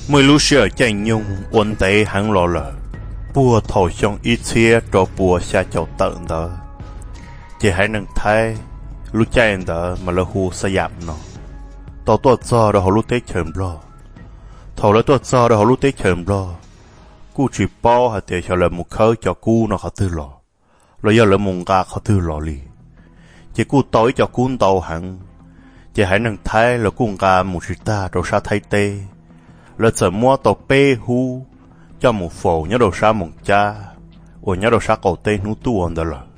Muaj ib lub sij hawm caij nyoog ua ntev heev los lawm, puag thaum xyoo ib txhiab rau pua xya caum tawm ntawd, ces haiv neeg Thaib lub caij ntawd mas lawv hu xa yam no, tau tuaj txog rau hauv lub teb chaws Nplog. Thaum lawv tuaj txog rau hauv lub teb chaws Nplog, kuj tsis paub hais tias xyov lawv mus khawb cov kub no qhov twg los, los yog lawv mus nqa qhov twg los li. Ces kuj tau ib co kub ntau heev, ces haiv neeg Thaib lawv kuj nqa mus tsis tag rau sab Thaib teb. Lawv txawm muab tau peb hub coj mus faus nyob rau sab Moos Cab uas nyob rau sab qaum teb hnub tuaj ntawd lawm,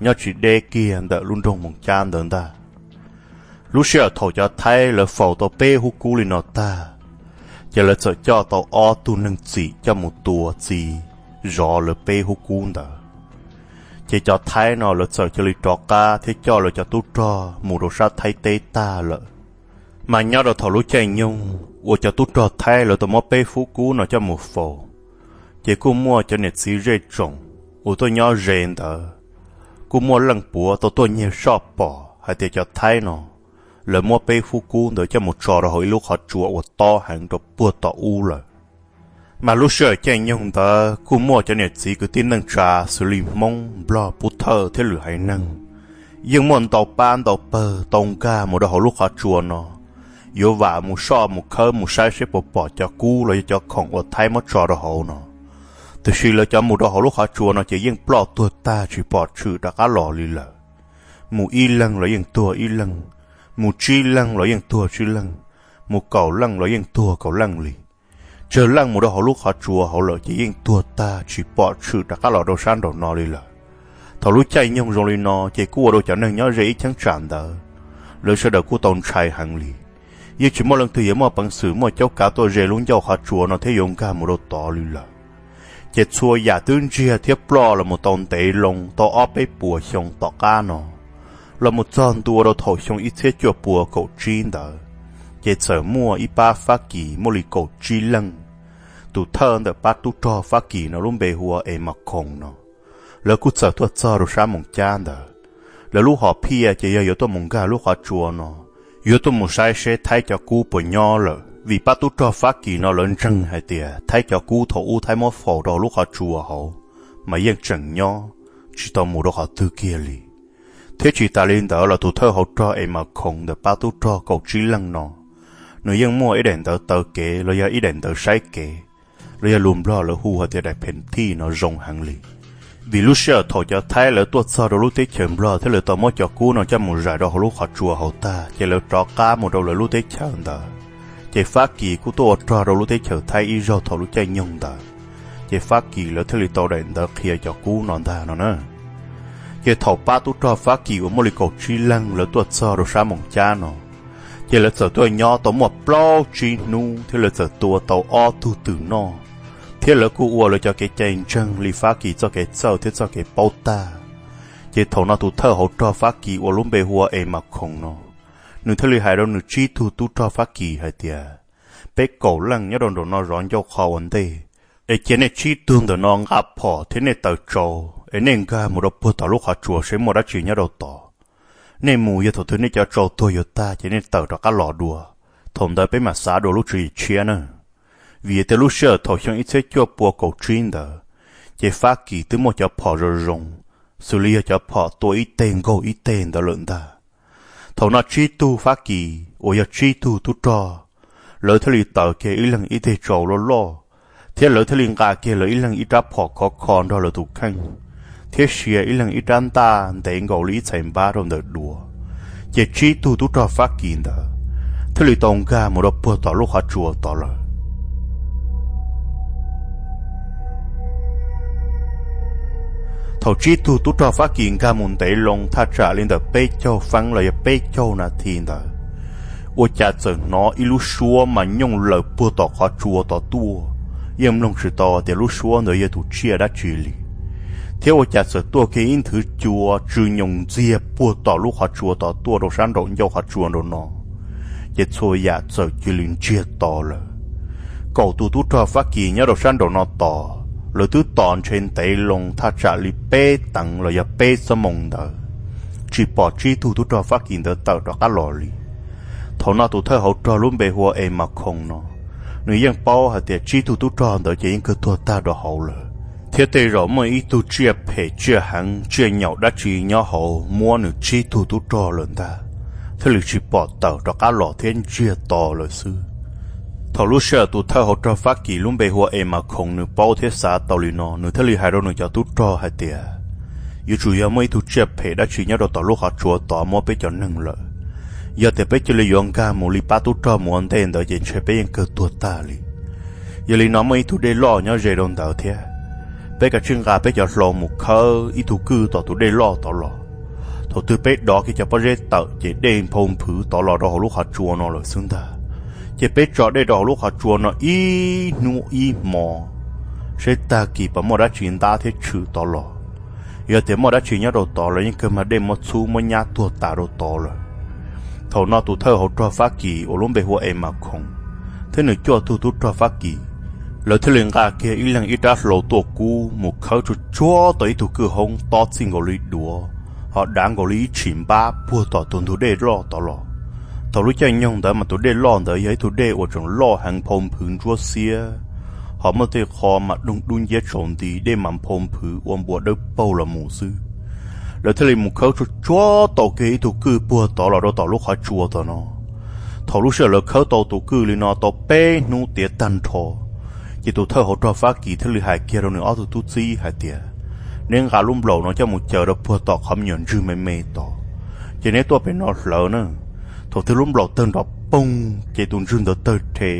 nyob tsis deb kiag ntawm lub nroog Moos Cab ntawd ntag. Lub sij hawm thaum cov Thaib lawv faus tau peb hub kub li no tag, ces lawv txawm coj tau ob tug neeg txim coj mus tua txi zov lawv peb hub kub ntawd. Ces cov Thaib no lawv txawm cia li rov qab thiab coj lawv cov tub rog mus rau sab Thaib teb tag lawm. Mas nyob rau thaum lub caij nyoog uas cov tub rog Thaib lawv tau muab peb hub kub no coj mus faus, ces kuj muaj cov niam txiv zej tsoom uas tuaj nyob ze ntawd, kuj muaj leej puav tau tuaj nyiag soj pom hais tias cov Thaib no lawv muab peb hub kub ntawd coj mus tso rau hauv ib lub qhov tsua uas tob heev rau puag tom ub lawm. Mas lub sij hawm caij nyoog ntawd kuj muaj cov niam txiv kwv tij neej tsa xws li Hmoob, Nplog, Pub Thawj thiab lwm haiv neeg yeej muaj ntau pab ntau pawg tau nkag mus rau hauv lub qhov tsua no, yuav vam mus soj mus khawb mus saib seb puas pom cov kub los yog cov khoom uas Thaib muab tso rau hauv no. Tiam sis lawv cov mus rau hauv lub qhov tsua no ces yeej ploj tuag tag tsis pom tshwm rov qab los li lawm. Mus ib leeg los yeej tuag ib leeg, mus tsib leeg los yeej tuag tsib leeg, mus kaum leej los yeej tuag kaum leej li. Tsawg leej mus rau hauv lub qhov tsua hauv lawm ces yeej tuag tag tsis pom tshwm rov qab los rau sab nraum no li lawm. Thaum lub caij nyoog zoo li no ces kuj ua rau cov neeg nyob ze ib cheeb tsam ntawd, lawv sawv daws kuj tau ntshai heev li. Yeej tsis muaj leej twg yuav muaj peev xwm muaj caub kav tuaj ze lub ncauj qhov tsua no thiab yuav nkag mus rau tod li lawm. Ces txhua yam twb ntsiag thiab ploj los mus tau ntev loo tau ob peb puas xyoo tom qab no, los mus txog ntua rau thaum xyoo ib txhiab cuaj pua kaum tsib ntawd, ces txawm muaj ib pab Fab Kis muaj li kaum tsib leej. Tus thawj ntawm pab tub rog Fab Kis no lub npe hu ua Es Mas Khoos no, lawv kuj txawm tuaj txog rau sab Moos Cab ntawd. Lawv lub hom phiaj ces yog yuav tuaj mus nkag lub qhov tsua no, yuav tuaj mus saib seb Thaib cov kub puas nyob lawm, vim pab tub rog Fab Kis no lawv ntseeg hais tias Thaib cov kub thaum ub Thaib muab faus rau hauv lub qhov tsua hauv mas yeej tseem nyob, tsis tau mus rau qhov twg kiag li. Thiab tsis tas li ntawd los tus thawj hauv rog Es Mas Khoos ntawm pab tub rog kaum tsib leej no, nws yeej muaj ib daim ntawv taw kev los yog ib daim ntawv saib kev, los yog lus Nplog lawv hu hais tias daim pheem thij no zoo heev li. Vim lub sij hawm thaum cov Thaib lawv tuaj txog rau lub teb chaws Nplog thiab lawv tau muab cov kub no coj mus zais rau hauv lub qhov tsua hauv tag ces lawv rov qab mus rau lawv lub teb chaws ntawd. Ces Fab Kis kuj tuaj ua rog rau lub teb chaws Thaib ib zaug thaum lub caij nyoog ntawd, ces Fab Kis lawv thiaj li tau daim ntawv qhia cov kub no ntag no na. Ces thaum pab tub rog Fab Kis uas muaj li kaum tsib leeg lawv tuaj txog rau sab Moos Cab no, ces lawv txawm tuaj nyob tau muaj plaub tsib hnub thiab lawv txawm tua tau ob tug twm noj, thiab lawv kuj ua lawv cov kev cai ntseeg li Fab Kis txoj kev txawj thiab txoj kev paub tag. Ces thaum no tus thawj hauv rog Fab Kis uas lub npe hu ua Es Mas Khoos no, nws thiaj li hais rau nws tsib tug tub rog Fab Kis hais tias, peb kaum leej nyob rau nraum no zov ncauj qhov ua ntej, es cia nej tsib tug ntawm no nqa phom thiab nej taws tsau, es nej nkag mus rau puag tom lub qhov tsua seb muaj dab tsi nyob rau tod. Nej mus yog thaum twg nej cov tsau tuag yuav tag ces nej tawm rov qab los dua, thaum ntawd peb mam xav dua lub tswv yim tshiab na. Vim tias lub sij hawm thaum xyoo ib txhiab cuaj pua kaum tsib ntawd, ces Fab Kis twb muaj cov phom zoo zoo, xws li yog cov phom tua ib teg nkaug ib teg ntawd lawm ntag. Thaum no tsib tug Fab Kis uas yog tsib tug tub rog, lawv thiaj li taws kiag ib leeg ib teg tsau loj loj, thiab lawv thiaj li nqa kiag lawv ib leeg ib rab phom khov kho nrog lawv tus kheej, thiab sia ib leeg ib rab ntaj ntev nkaus li ib txhais npab rau ntawm duav. Ces tsib tug tub rog Fab Kis ntawd thiaj li tau nkag mus rau puag tom lub qhov tsua tod lawm. Thaum tsib tug tub rog Fab Kis nkag mus ntev loo thaj tsam li ntawm peb caug feeb los yog peb caug nas this ntawd, ua cas txawm hnov ib lub suab mas nyooj lawm puag tom qhov tsua tod tuaj. Yeej mloog tsis tau tias lub suab ntawd yog tus tsiaj dab tsi li, thiab ua cas txawm tuaj kiag ib nthwv cua tsw nyoos ntxiag puag tom lub qhov tsua tod tuaj rau sab nraum ncauj qhov tsua nraum no, ces txhua yam txawm cia li ntsiag to lawm. Kaum tus tub rog Fab Kis nyob rau sab nraum no tos, lawv twb tos ntshe ntev loo thaj tsam li peb teev los yog peb xuab moos ntawd, tsis pom tsib tug tub rog Fab Kis ntawd tawm rov qab los li. Thaum no tus thawj hauv rog lub npe hu ua Es Mas Khoos no, Nws yeej paub hais tias tsib tug tub rog ntawd ces yeej kawg tuag tag rau hauv lawm, thiab tej zaum muaj ib tug tsiaj phem tsiaj heev tsiaj nyaum dab tsi nyob hauv muab nws tsib tug tub rog lawm ntag, thiaj li tsis pom tawm rov qab los thiab ntsiag to lawm xwb. Thaum lub sij hawm tus thawj hauv rog Fab Kis lub npe hu ua Es Mas Khoom nws paub thiab xav tau li no, nws thiaj li hais rau nws cov tub rog hais tias, yuav tsum yog muaj ib tug tsiaj phem dab tsi nyob rau tom lub qhov tsua tod muab peb cov neeg lawm. Yog tias peb cia li yuav nkag mus li pab tub rog mus ua ntej ntawd ces ntshe peb yeej kawg tuag tag li. Yog li no muaj ib tug dej loj nyob ze rau ntawd thiab, peb kav tsij nqa peb cov hlau mus khawb ib tug kwj tom tus dej loj tod los. Thaum twg peb dov kiag cov pob zeb tawm ces dej nphau nphwv tod los rau hauv lub qhov tsua no lawm xwb ntag. Ces peb tso dej rau hauv lub qhov tsua no ib hnub ib hmo, seb tag kis puas muaj dab tsi ntab thiab tshwm tod los. Yog tias muaj dab tsi nyob rau tod los yeej kawg mag dej muab txhub muab nyab tuag tas rau tod lawm. Thaum no tus thawj hauv rog Fab Kis uas lub npe hu ua Es Mas Khoom thiab nws cuaj tug tub rog Fab Kis, lawv thiaj li nqa kiag ib leeg ib rab hlau tuaj kub mus khawb tsuag tsuag tau ib tug kwj hoob tob txij nkaus li duav, ho dav nkaus li ib tshim npab puag tom tus ntug dej loj tod los. Thaum lub caij nyoog ntawd mas tus dej loj ntawd yog ib tug dej uas tseem loj heev nphau nphwv ntsuab xiab, ho muaj tej qho mas doog dub nciab tsaus nti, dej mas nphau nphwv ua npua dawb paug los mus xwb. Lawv thiaj li mus khawb tsuag tsuag tau kiag ib tug kwj puag tod los rau tom lub qhov tsua tod no. Thaum lub sij hawm lawv khawb tau tus kwj li no tau peb hnub tiav tag nrho, ces tus thawj hauv rog Fab Kis thiaj li hais kiag rau nws ob tug tub txib hais tias, neb nqa lub nplaum no coj mus caws rau puag tom qhov me nyuam ntswg me me tod, ces neb tuaj pem no hlawv na. Thaum twg lub nplaum tawg nrov poog ces tus ntswg ntawd tawg rhe,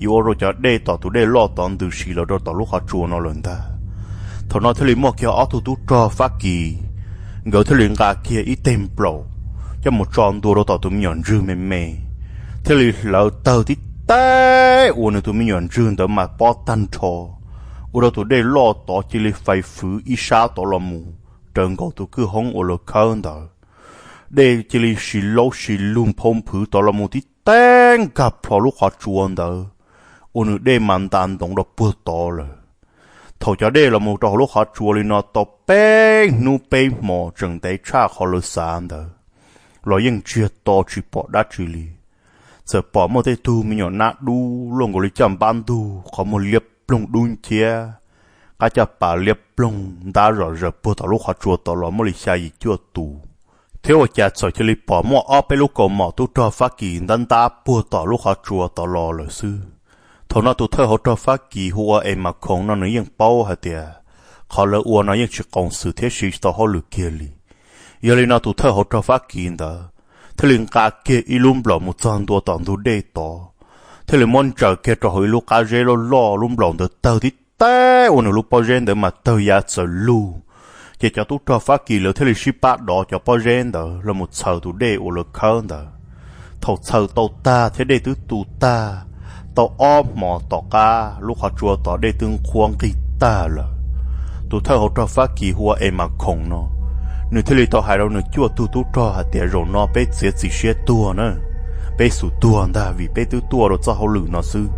yuav ua rau cov dej tom tus dej loj tod ntws si los rau tom lub qhov tsua no lawm ntag. Thaum no thiaj li muaj kiag ob tug tub rog Fab Kis, nkawd thiaj li nqa kiag ib teg nplaum coj mus tso ntua rau tom tus me nyuam ntswg me me, thiaj li hlawv tawg tib teg uas nws tus me nyuam ntswg ntawd mas pob tag nrho, ua rau tus dej loj tod cia li fais fwv ib sab tod los mus raws nkaus tus kwj hoob uas lawv khawb ntawd. Dej cia li sis laub sis lug nphau nphwv tod los mus tib teg nkag plho lub qhov tsua ntawd, ua nws dej mas nta ntoov rau puag tod lawm. Thaum cov dej los mus rau hauv lub qhov tsua li no tau peb hnub peb hmo tseem ntev tshaj qhov lawv xav ntawd, los yeej ntsiag to tsis pom dab tsi li. Txawm pom muaj tej tug me nyuam nab dub luaj nkaus li caj npab ntug, qhov muag liab ploog dub nciab, qab caj pas liab ploog ntab zom zaws puag tom lub qhov tsua tod los muaj li xya yim cuaj tus. Thiab ua cas txawm cia li pom muaj ob peb lub kaus mom tub rog Fab Kis ntab ntab puag tom lub qhov tsua tod los lawm xwb. Thaum no tus thawj hauv rog Fab Kis hu ua Es Mas Khoom no nws yeej paub hais tias qhov lawv ua no yeej tsis qoos xwm thiab siv tsis tau hauj lwm kiag li. Yog li no tus thawj hauv rog Fab Kis ntawd thiaj li nqa kiag ib lub nplaum mus txog ntua tom ntug dej tod, thiaj li muab ntsaws kiag rau hauv ib lub qab zeb loj loj, lub nplaum ntawd tawg tib teg ua nws lub pob zeb ntawd mas tawg ya txawv lug. Ces cov tub rog Fab Kis lawv thiaj li sib pab dov cov pob zeb ntawd los mus txhaws tus dej uas lawv khawb ntawd. Thaum txhaws tau tag thiab dej twb tu tag, tau ob hmos tom qab lub qhov tsua tod dej twb nqhuab nqig tag lawm. Tus thawj hauv rog Fab Kis hu ua Es Mas Khoom no, nws thiaj li tau hais rau nws cuaj tug tub rog hais tias, zaum no peb txiav txim siab tuag na, peb xum tuag ntag vim peb twb tuaj rau txoj hauj lwm no xwb.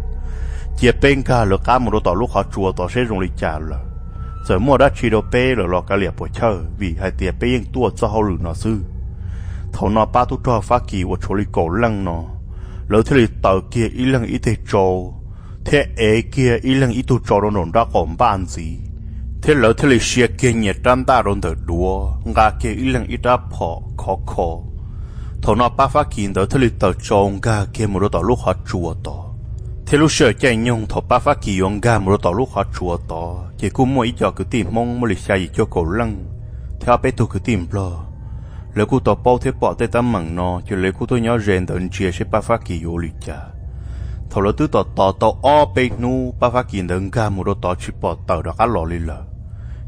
Cia peb nkag lawv qab mus rau tom lub qhov tsua tod seb zoo li cas lawm. Txawm muaj dab tsi rau peb lawm los kav liam puas chawj, vim hais tias peb yeej tuaj txoj hauj lwm no xwb. Thaum no pab tub rog Fab Kis uas tshuav li kaum leej no, lawv thiaj li taws kiag ib leeg ib teg tsau, thiab ev kiag ib leeg ib tug tsau rau nraum nraub qaum npaj ntxiv, thiab lawv thiaj li sia kiag nyias rab ntaj rau ntawm duav, nqa kiag ib leeg ib rab phom khov kho. Thaum no pab Fab Kis ntawd thiaj li taws tsau nkag kiag mus rau tom lub qhov tsua tod. Thiab lub sij hawm caij nyoog thaum pab Fab Kis yuav nkag mus rau tom lub qhov tsua tod, ces kuj muaj ib co kwv tij Hmoob muaj li xya yim cuaj kaum leej, thiab ob peb tug kwv tij Nplog, lawv kuj tau paub thiab pom tej teeb meem no, ces lawv kuj tuaj nyob ze ntawd ntsia seb pab Fab Kis yuav ua li cas. Thaum lawv twb tos tos tau ob peb hnub pab Fab Kis ntawd nkag mus rau tod tsis pom tawm rov qab los li lawm,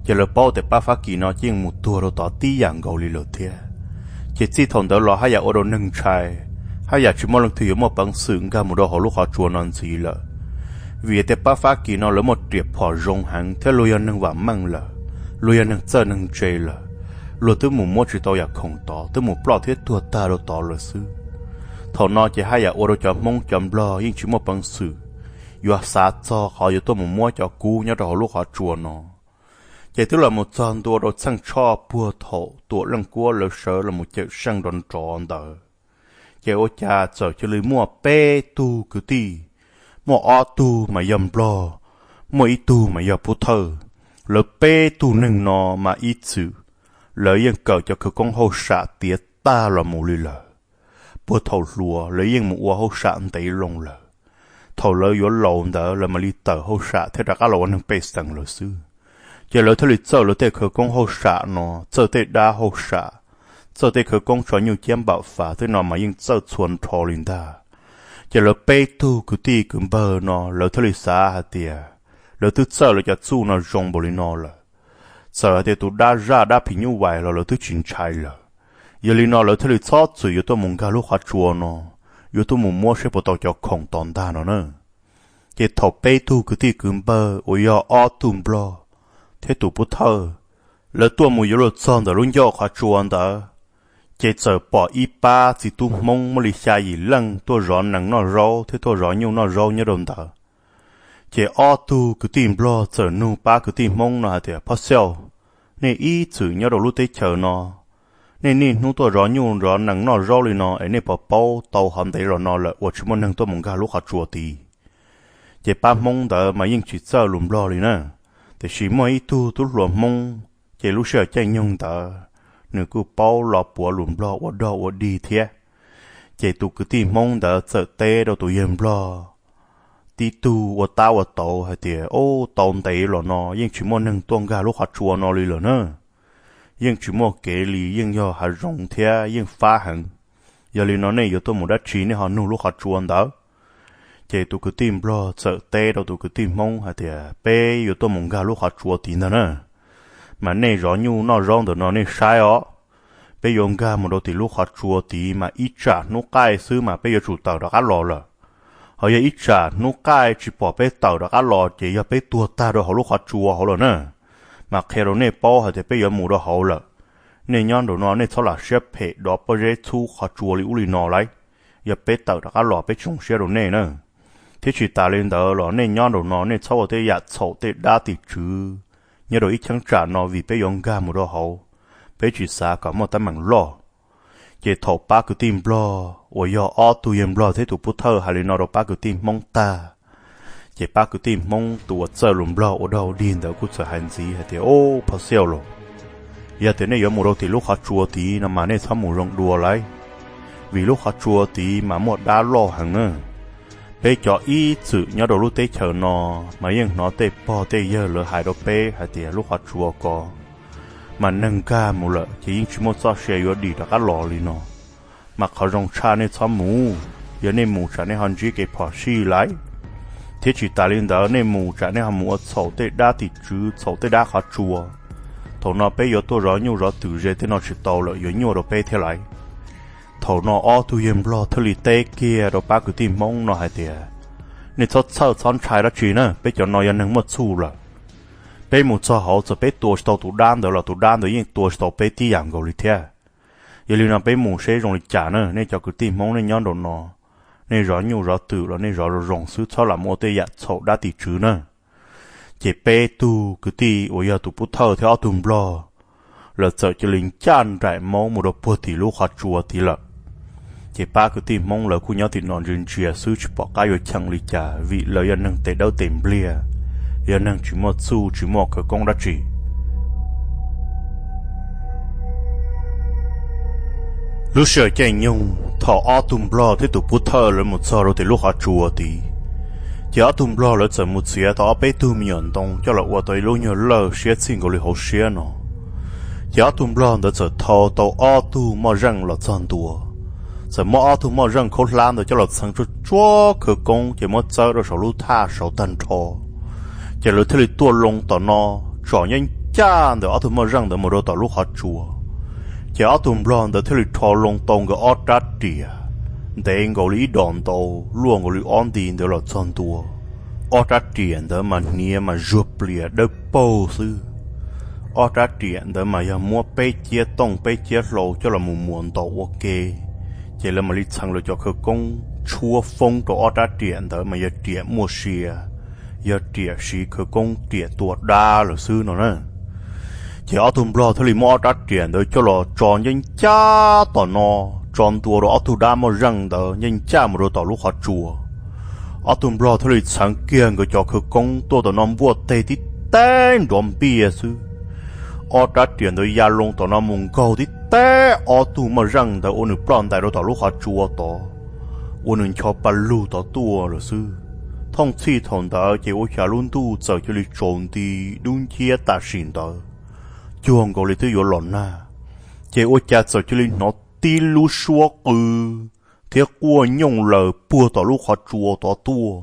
ces lawv paub tias pab Fab Kis no yeej mus tuag rau tod tib yam nkaus li lawm thiab. Ces txij thaum ntawd los haj yam ua rau neeg ntshai, haj yam tsis muaj leej twg yuav muaj peev xwm nkag mus rau hauv lub qhov tsua no ntxiv lawm. Vim tias pab Fab Kis no lawv muaj riam phom zoo heev thiab luag yog neeg vam meej lawm, luag yog neeg txawj neeg ntse lawm, luag twb mus muab tsis tau yam khoom tod, twb mus ploj thiab tuag tag rau tod lawm xwb. Thaum no ces haj yam ua rau cov Hmoob cov Nplog yeej tsis muaj peev xwm yuav xav txog qhov yuav tuaj mus muab cov kub nyob rau hauv lub qhov tsua no. Ces twb los mus txog ntua rau txheej tshoj puag thaum Tuam Leej Kuab lawv sawv los mus cawm seej nrov nrov ntawd, ces ua cas txawm cia li muaj peb tug kwv tij muaj ob tug mas yog nplog, muaj ib tug mas yog pub thawj. Lawv peb tug neeg no mas ib txwm lawv yeej kawm cov khawv koob hauj sam tiav tag los mus li lawm. Puag thaum hluas lawv yeej mus ua hauj sam ntev loo lawm. Thaum lawv yuav laus ntawd lawv mam li tawm hauj sam thiab rov qab los ua neeg pej xeem lawm xwb. Ces lawv thiaj li txawj lawv tej khawv koob hauj sam no, txawj tej dab hauj sam, txawj tej khawv koob tso nyuj ciab npam fav tej no mas yeej txawj txhua nrho li ntag. Ces lawv peb tug kwv tij kwv npawg no lawv thiaj li xav hais tias lawv twb txawj lawv cov txuj no zoo npaum li no lawm, txawm hais tias tus dab zaj dab phim nyuj vais los lawv twb tsis ntshai lawm. Yog li no lawv thiaj li txhob txwm yuav tuaj mus nkag lub qhov tsua no, yuav tuaj mus muab seb puas tau cov khoom tom ntag no na. Ces thaum peb tug kwv tij kwv npawg uas yog ob tug nplog thiab tus pub thawj, lawv tuaj mus yuav luag txog ntawm lub ncauj qhov tsua ntawd, ces txawm pom ib pab txiv tub Hmoob muaj li xya yim leej tuaj zov nees noj zaub thiab tuaj zov nyuj noj zaub nyob rau ntawd. Ces ob tug kwv tij nplog txawm nug pab kwv tij Hmoob no hais tias, Phoj Xiauj, nej ib txwm nyob rau lub teb chaws no, nej niaj hnub tuaj zov nyuj zov nees noj zaub li no es nej puas paub tau hov ntev los no lawm uas tsis muaj neeg tuaj mus nkag lub qhov tsua tid? Ces pab Hmoob ntawd mas yeej tsis txawj lus nplog li na, tiam sis muaj ib tug tub hluas Hmoob, ces lub sij hawm caij nyoog ntawd nws kuj paub lo puav lus nplog ua dog ua dig thiab. Ces tus kwv tij Hmoob ntawd txawm teb rau tus yawg nplog tib tug ua tab ua tauv hais tias, Ub, tau ntev los no yeej tsis muaj neeg tuaj nkag lub qhov tsua no li lawm na. Yeej tsis muaj kev li, yeej yog hav zoov thiab yeej fab heev. Yog li no nej yuav tuaj mus dab tsi nej ho nug lub qhov tsua ntawd? Ces tus kwv tij nplog txawm teb rau tus kwv tij Hmoob hais tias, Peb yuav tuaj mus nkag lub qhov tsua tid ntag na, mas nej zov nyuj noj zaub ntawm no nej saib os. Peb yuav nkag mus rau tim lub qhov tsua tid mas ib tsam hnub qaij xwb mas peb yuav tsum tawm rov qab los lawm. Ho yog ib tsam hnub qaij tsis pom peb tawm rov qab los ces yog peb tuag tag rau hauv lub qhov tsua hauv lawm na. Mas qhia rau nej paub hais tias peb yuav mus rau hauv lawm. Nej nyob nraum no nej txhob lam siab phem dov pob zeb txhub qhov tsua li ub li no lauj. Yog peb tawm rov qab los peb tsis zoo siab rau nej na. Thiab tsis tas li ntawd los nej nyob nraum no nej txhob ua tej yam txhaum tej dab tim tswv nyob rau ib cheeb tsam no vim peb yuav nkag mus rau hauv, peb tsis xav kom muaj teeb meem loj. Ces thaum pab kwv tij nplog uas yog ob tug yawg nplog thiab tus pub thawj hais li no rau pab kwv tij hmoob tag, ces pab kwv tij hmoob tus uas txawj lus nplog ua dog dig ntawd kuj txawm hais ntxiv hais tias, Ub, phauj Xiauj lauj, yog tias nej yuav mus rau tim lub qhov tsua tid no mas nej txhob mus zoo dua lauj, vim lub qhov tsua tid mas muaj dab loj heev na. Peb cov ib txwm nyob rau lub teb chaws no mas yeej hnov tej pog tej yawg lawv hais rau peb hais tias lub qhov tsua ko mas neeg nkag mus lawm ces yeej tsis muaj txoj sia yuav dim rov qab los li no. Mas qhov zoo tshaj nej txhob mus, yog nej mus tsam nej ho ntsib kev phom sij lauj. Thiab tsis tas li ntawd nej mus tsam nej ho mus ua txhaum tej dab tim tswv txhaum tej dab qhov tsua, thaum no peb yuav tuaj zov nyuj zov twm ze tej no tsis tau lawm yuav nyuaj rau peb thiab lauj. Thaum no ob tug yawg nplog thiaj li teb kiag rau pab kwv tij hmoob no hais tias, Nej txhob txhawj txhob ntshai dab tsi na, peb cov no yog neeg muaj txuj lawm. Peb mus txog hauv txawm peb tua tsis tau tus dab ntawd los tus dab ntawd yeej tua tsis tau peb tib yam nkaus li thiab. Yog li no peb mus seb zoo li cas na, nej cov kwv tij hmoob nej nyob nraum no, nej zov nyuj zov twm los nej zov zoo zoo xwb, txhob lam mus ua tej yam txhaum dab tim tswv na. Ces peb tug kwv tij uas yog tus pub thawj thiab ob tug nplog, lawv txawm cia li ncaj nraim maub mus rau puag tim lub qhov tsua tid lawm. Ces pab kwv tij hmoob lawv kuj nyob tim no ntsia ntsia xwb tsis pom qab yuav cheem li cas vim lawv yog neeg tes dawb tes npliag, yog neeg tsis muaj txuj tsis muaj khawv koob dab tsi. Lub sij hawm caij nyoog thaum ob tug nplog thiab tus pub thawj lawv mus txog rau tim lub qhov tsua tid, ces ob tug nplog lawv txawm mus txiav tau ob peb tug me nyuam ntoo coj los ua tau ib lub nyuag lawj siab txij nkaus li hauv siab no. Ces ob tug nplog ntawd txawm thau tau ob tug moj zeej los txog ntua, txawm muab ob tug moj zeej khaub hlab ntawd coj los txheev tsuag tsuag khawv koob ces muab txawb rau saum lub thaj saud tag nrho. Ces lawv thiaj li tuaj loo tom no, tsom ncaj ncaj ntawm ob tug moj zeej ntawd mus rau tom lub qhov tsua. Ces ob tug nplog ntawd thiaj li rho loo tau nkawd ob rab riam ntev nkaus li ib dos ntau, luaj nkaus li ob nti ntawd los txog ntua. Ob rab riam ntawd mas hniav mas zuag plias dawb paug xwb. Ob rab riam ntawd mas yog muab peb ciab tooj peb ciab hlau coj los mus muas ntaus ua ke, ces lawv mam li txheev lawv cov khawv koob tshuab foob rau ob rab riam ntawd mas yog riam muaj sia, yog riam siv khawv koob riam tua dab lawm xwb no na. Ces ob tug nplog thiaj li muab ob rab riam ntawd coj los tso ncaj ncaj tom no, tso ntua rau ob tug dab moj zeej ntawd ncaj ncaj mus rau tom lub qhov tsua. Ob tug nplog thiaj li txheev kiag nkawd cov khawv koob tuaj tom no npuaj teg tib teg nrov npias xwb. Ob rab riam ntawd ya loo tom no mus nkaug tib teg ob tug moj zeej ntawd ua nws ploj ntais rau tom lub qhov tsua tod, ua nws ncho pa lug tod tuaj lawm xwb. Thooj txhij thaum ntawd ces ua cas lub ntuj txawm cia li tsaus nti dub nciab tam sim ntawd, cuag nkaus li twb yuav los nag. Ces ua cas txawm cia li hnov tib lub suab qw thiab quaj nyooj laws puag tom lub qhov tsua tod tuaj,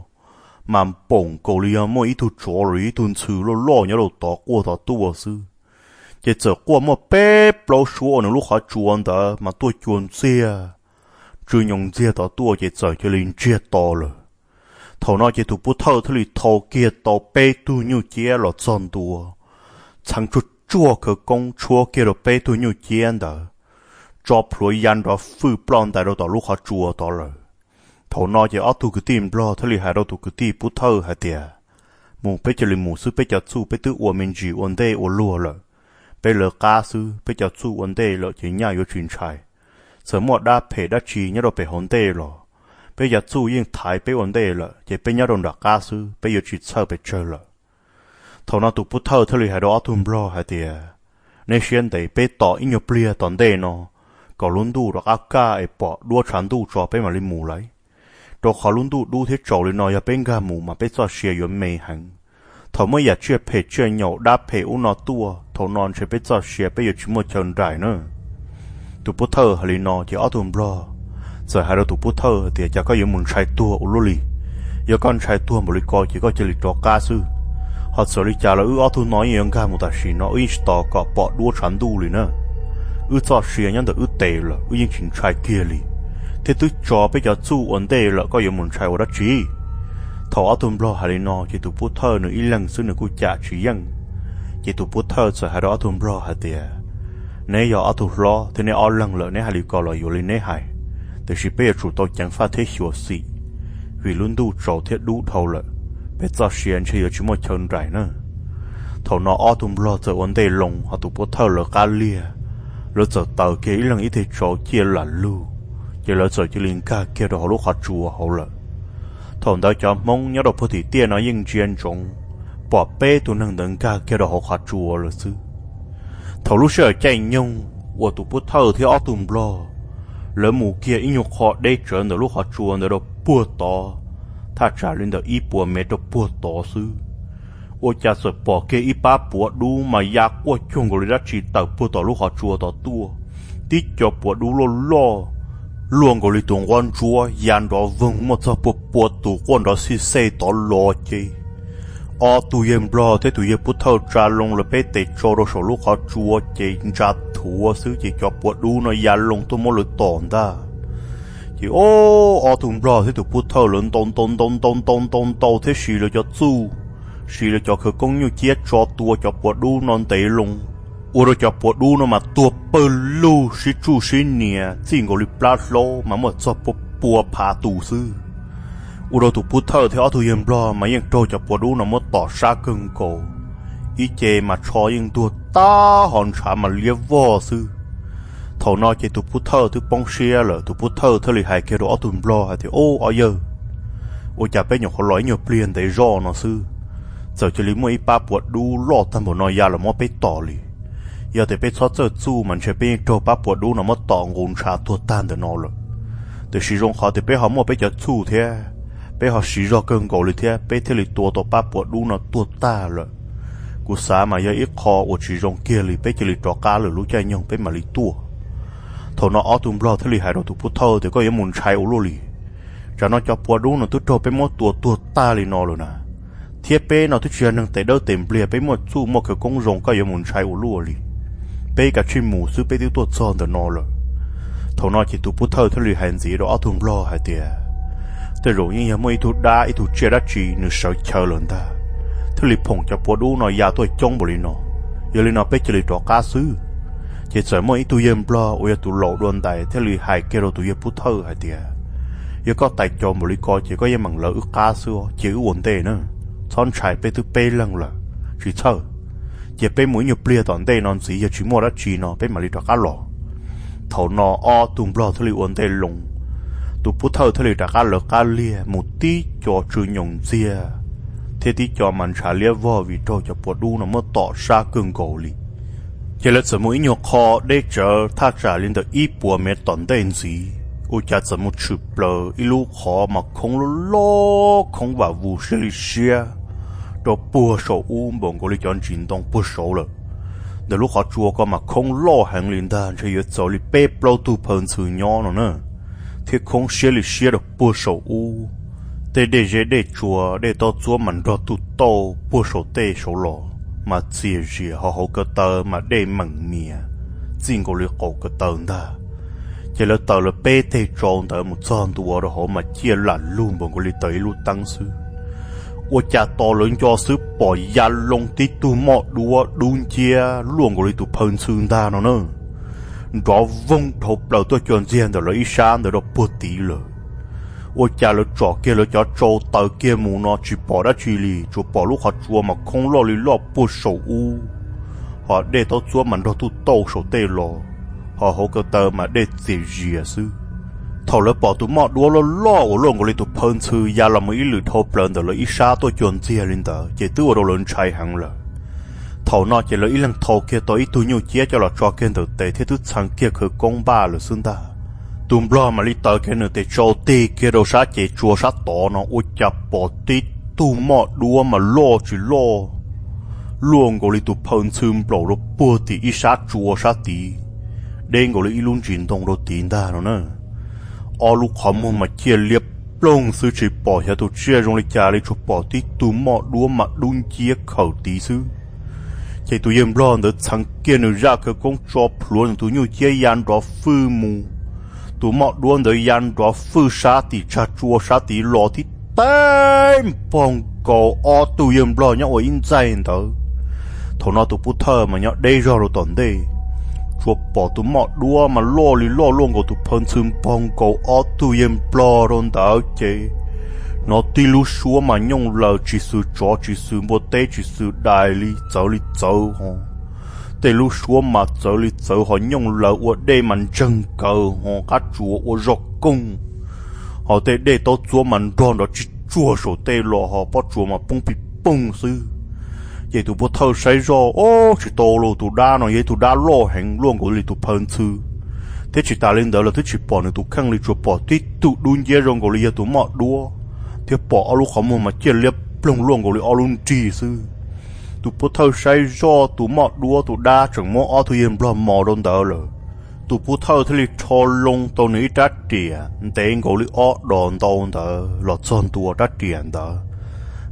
mas npaum nkaus li yog muaj ib tug tsov los ib tug ntxhw loj loj nyob rau tod quaj tod tuaj xwb. Ces txawm quaj muaj peb plaub suab ua nws lub qhov tsua ntawd mas tuaj cua ntxiag, tsw nyoos ntxiag tod tuaj ces txawm cia li ntsiag to lawm. Thaum no ces tus pov thawj thiaj li thau kiag tau peb tug nyuj ciab los txog ntua, txheev tsuag tsuag khawv koob tshuab kiag rau peb tug nyuj ciab ntawd, tso plhuav ya nrov fwj ploj ntais rau tom lub qhov tsua tod lawm. Thaum no ces ob tug kwv tij nplog thiaj li hais rau tus kwv tij pov thawj hais tias, mus peb cia li mus xwb, peb cov txuj peb twb ua me ntsis ua ntej ua luag lawm. Peb lawv qab xwb, peb cov txuj ua ntej lawm ces nyaj yuav tsis ntshai. Txawm muaj dab phem dab tsi nyob rau pem hauv ntej los, peb cov txuj yeej thaiv peb ua ntej lawm ces peb nyob rau nram qab xwb, peb yuav tsis txhawj pes tsawg lawm. Thaum no tus pov thawj thiaj li hais rau ob tug nplog hais tias, neb siab ntev, peb tos ib nyuag pliag tom ntej no kom lub ntuj rov qab kaj es pom duab tshav ntuj tso peb mam li mus lauj. Rau qhov lub ntuj dub thiab tsaus li no yog peb nkag mus mas peb txoj sia yuav me heev. Thaum muaj yam tsiaj phem tsiaj nyaum dab phem ub no tuaj, thaum no ntshe peb txoj sia peb yuav tsis muaj chaw nraim na. Tus pov thawj hais li no ces ob tug nplog txawm hais rau tus pov thawj hais tias, cas koj yuav mus ntshai tuag ua luaj li? Yog koj ntshai tuag npaum li ko ces koj cia li rov qab xwb. Ho txawm li cas los wb ob tug no yeej yuav nkag mus tam sim no, wb yeej tsis tos kom pom duab tshav ntuj li na. Wb txoj sia nyob ntawm wb tes lawm, wb yeej tsis ntshai kiag li, thiab twb tso peb cov txuj ua ntej lawm, koj yuav mus ntshai ua dab tsi? Thaum ob tug nplog hais li no ces tus pov thawj nws ib leeg xwb nws kuj cam tsis yeej. Ces tus pov thawj txawm hais rau ob tug nplog hais tias, neb yog ob tug hlob thiab neb ob leeg lawm, neb hais li ko los yuav li neb hais, tiam sis peb yuav tsum tau ceev faj thiab xyuam xim, vim lub ntuj tsaus thiab dub dhau lawm, peb txoj sia ntshe yuav tsis muaj chaw nraim na. Thaum no ob tug nplog txawm ua ntej loo, ho tus pov thawj lawv qab liag, lawv txawm taws kiag ib leeg ib teg tsau ciaj lam lug, ces lawv txawm cia li nkag kiag rau hauv lub qhov tsua hauv lawm. Thaum ntawd cov Hmoob nyob rau puag tim tiaj no yeej ntsia ntsoov pom peb tug neeg ntawd nkag kiag rau hauv qhov tsua lawm xwb. Thaum lub sij hawm caij nyoog uas tus pov thawj thiab ob tug nplog lawv mus kiag ib nyuag qho deb tsawv ntawm lub qhov tsua ntawd rau puag tod, thaj tsam li ntawm ib puas mev rau puag tod xwb, ua cas txawm pom kiag ib pab puav dub mas ya quaj cuag nkaus li dab tsi tawm puag tom lub qhov tsua tod tuaj. Tib co puav dub loj loj, luaj nkaus li tus nquab ntsuab, ya nrov voog muaj txog pua pua tus quaj nrov xij xej tod los ces ob tug yawg nplog thiab tus yawg pov thawj tsa loo lawv peb tes tsau rau saum lub qhov tsua ces ntsa thuav xwb ces cov puav dub no ya loo tuaj muab lawv tom ntag. Ces ob tug nplog thiab tus pov thawj lawv ntaus ntaus ntaus ntaus ntaus ntaus ntaus thiab siv lawv cov txuj, siv lawv cov khawv koob nyuj ciab tso tua cov puav dub no ntev loo, ua rau cov puav dub no mas tuag pawg lug sib tsuj sib nias txij nkaus li plab hlaub mas muaj txog pua pua phav tus xwb. Ua rau tus pov thawj thiab ob tug yawg nplog mas yeej raug cov puav dub no muab tom sab kawg nkaus, ib ce mas tsho yeej ntuag tag ho ntshav mas liab vog xwb. Thaum no ces tus pov thawj twb poob siab lawm, tus pov thawj thiaj li hais kiag rau ob tug nplog hais tias, ub, ob yawg, ua cas peb nyuam qhuav los ib nyuag pliag ntev zoj no xwb, txawm cia li muaj ib pab puav dub loj tag npaum no ya los muab peb tom li? Yog tias peb txhob txawj txuj mas ntshe peb yeej raug pab puav dub no muab tom nqus ntshav tuag tag ntawm no lawm. Tiam sis zoo qhov tias peb ho muaj peb cov txuj thiab, peb ho siv zog kawg nkaus li thiab, peb thiaj li tua tau pab puav dub no tuag tag lawm. Kuv xav mas yog ib qho uas tsis zoo kiag li, peb cia li rov qab lwm lub caij nyoog peb mam li tuaj. Thaum no ob tug nplog thiaj li hais rau tus pov thawj tias, koj yuav mus ntshai ua luaj li? Tsam no cov puav dub no twb raug peb muab tua tuag tag li no lawm na, thiab peb no twb tsis yog neeg tes dawb tes npliag, peb muaj txuj muaj khawv koob zoo, koj yuav mus ntshai ua luaj li? Peb kav tsij mus xwb, peb twb tuaj txog ntawm no lawm. Thaum no ces tus pov thawj thiaj li hais ntxiv rau ob tug nplog hais tias, tej zaum yeej yog muaj ib tug dab ib tug tsiaj dab tsi nws sawv chaw lawm ntag, thiaj li phoom cov puav dub no ya tuaj coob npaum li no. Yog li no peb cia li rov qab xwb. Ces txawm muaj ib tug yawg nplog uas yog tus laus dua ntais thiaj li hais kiag rau tus yawg pov thawj hais tias, yog koj tais caus npaum li ko ces koj yeej meem lawv wb qab xwb, cia wb ua ntej na, txhob ntshai, peb twb peb leeg lawm, tsis txhawj. Cia peb mus ib nyuag pliag tom ntej no ntxiv, yog tsis muaj dab tsi no peb mam li rov qab los. Thaum no ob tug nplog thiaj li ua ntej loo, Tus pov thawj thiaj li rov qab lawv qab liag mus tib co tsw nyoos ntxiag thiab tib co mas ntshav liab vog vim raug cov pua dub no muab tom sab kawg nkaus li. Ces lawv txawm mus ib nyuag qho deb tsawv thaj tsam li ntawm ib puas mev tom ntej ntxiv, ua cas txawm mus tshwm plaws ib lub qhov mas khoob loj loj khoob vam vus siab li siab rau puag saum ub npaum nkaus li cov ntsis ntoo puag saud lawm. Ntawm lub qhov tsua ko mas khoob loj heev li ntag, ntshe yuav txaus li peb plaub tug phaw ntxhw nyob no na, thiab khoob siab li siab rau puag saum ub. Tej dej zeb dej tsua dej tob txuab mas nrog tuj tauj puag saum tej saud los mas txias zias, ho hauv ko taw mas dej meem mias txij nkaus li qaum ko taw ntag. Ces lawv taws lawv peb teg tsau ntawd mus txog ntua rau hauv mas ciaj lam lug npaum nkaus li taws ib lub teeb xwb. Ua cas tos lawv nco xwb pom ya loo tib tug moj duab dub nciab luaj nkaus li tus phaw ntxhw ntag no na, nrov voog dhau plaws tuaj cuag ntxiag ntawm lawv ib sab ntawd rau puag tid lawm. Ua cas lawv tsom kiag lawv cov tsau taws kiag mus no tsis pom dab tsi li, tsuas pom lub qhov tsua mas khoob loj li loj puag saum ub, ho dej tob txuab mas nrog tuj tauj saum tej los, ho hauv ko taw mas dej txias zias xwb. Thaum lawv pom tus moj duab loj loj uas luaj nkaus li tus phaw ntxhw ya los mus ib lwm dhau plaws ntawm lawv ib sab tuaj cuag ntxiag li ntawd ces twb ua rau lawv ntshai heev lawm. Thaum no ces lawv ib leeg thau kiag tau ib tug nyuj ciab coj los tso kiag ntawm tes thiab twb txheev kiag khawv koob npaj lawm xwb ntag. Tus nplog mam li taws kiag nws tes tsau tig kiag rau sab cev tsua sab tod no ua cas pom tib tug moj duab mas loj tsis loj luaj nkaus li tus phaw ntxhw nplaum rau puag tim ib sab tsua sab tid, deb nkaus li ib lub ntsis ntoo rau tid ntag no na. Ob lub qhov muag mas ciaj liab ploog xwb tsis pom xyov tus tsiaj zoo li cas li, tsuas pom tib tug moj duab mas dub nciab khawm tid xwb. Ces tus yawg nplog ntawd txheev kiag nws zaj khawv koob tso plhuav nws tus nyuj ciab ya nrov fwj mus. Tus moj duab ntawd ya nrov fwj sab tim tsag tsua sab tid los tib teg npog nkaus ob tug yawg nplog nyob ua ib ntxaig ntawd. Thaum no tus pov thawj mas nyob deb zog rau tom ntej, tsuas pom tus moj duab mas loj li loj luaj nkaus tus phaw ntxhw npog nkaus ob tug yawg nplog rau ntawd ces hnov tib lub suab mas nyooj laws tsis xwm tsov tsis xwm npua teb tsis xwm dais li txawv li txawv ho. Tej lub suab mas txawv li txawv ho nyooj laws ua dej mas ntseeg nkaws ho qab tsuas ua zog koog, ho tej dej taub txuab mas nrog nrov tsis tsuag saum tej los ho pob tsuas mas poob pij poog xwb. Ces tus pov thawj saib zoj, o, tsis tau los, tus dab no yog ib tug dab loj heev luaj nkaus li tus phaw ntxhw, thiab tsis tas li ntawd los twb tsis pom nws tus kheej li, tsuas pom tib tug dub nciab zoo nkaus li yog tus moj duab, thiab pom ob lub qhov muag mas ciaj liab ploog luaj nkaus li ob lub nrig xwb. Tus pov thawj saib zoj tus moj duab tus dab tseem muab ob tug yawg nplog mos rau ntawd lawm. Tus pov thawj thiaj li rho loo tau nws ib rab riam ntev nkaus li ob dos ntau ntawd los txog ntua rab riam ntawd,